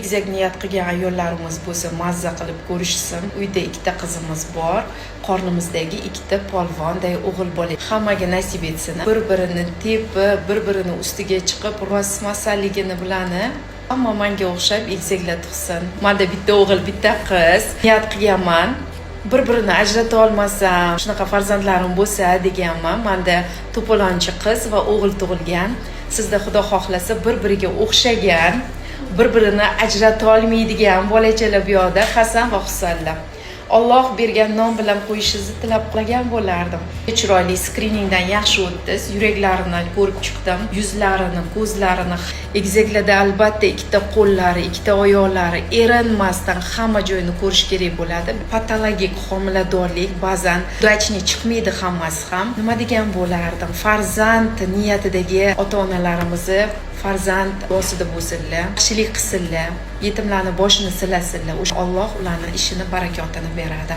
Egizak niyat qilgan ayollarimiz bo'lsa, mazza qilib ko'rishsin. Uyda ikkita qizimiz bor, qornimizdagi ikkita polvonday o'g'il bola. Hammaga nasib etsin. Bir birini tepib, bir birini ustiga chiqib, rosmasaligini bilani hamma manga o'xshab egizaklar tug'sin. Manda bitta o'g'il, bitta qiz. Niyat qilganman, bir birini ajrata olmasam, shunaqa farzandlarim bo'lsa deganman. Manda to'polonchi qiz va o'g'il tug'ilgan. Sizda, Xudo xohlasa, bir biriga o'xshagan, bir birini ajrata olmaydigan bolachalar bu yoqda, Hasan va Husanlar. Olloh bergan nom bilan qo'yishingizni tilab qolgan bo'lardim. Chiroyli skriningdan yaxshi o'tdingiz, yuraklarini ko'rib chiqdim, yuzlarini, ko'zlarini. Egizaklarda albatta ikkita qo'llari, ikkita oyoqlari, erinmasdan hamma joyini ko'rish kerak bo'ladi. Patologik homiladorlik ba'zan удачный chiqmaydi hammasi ham. Nima degan bo'lardim? Farzand niyatidagi ota onalarimizni farzand duosida bo'lsinlar, yaxshilik qilsinlar, yetimlarni boshini silasinlar. O'sha Olloh ularni ishini barakotini beradi.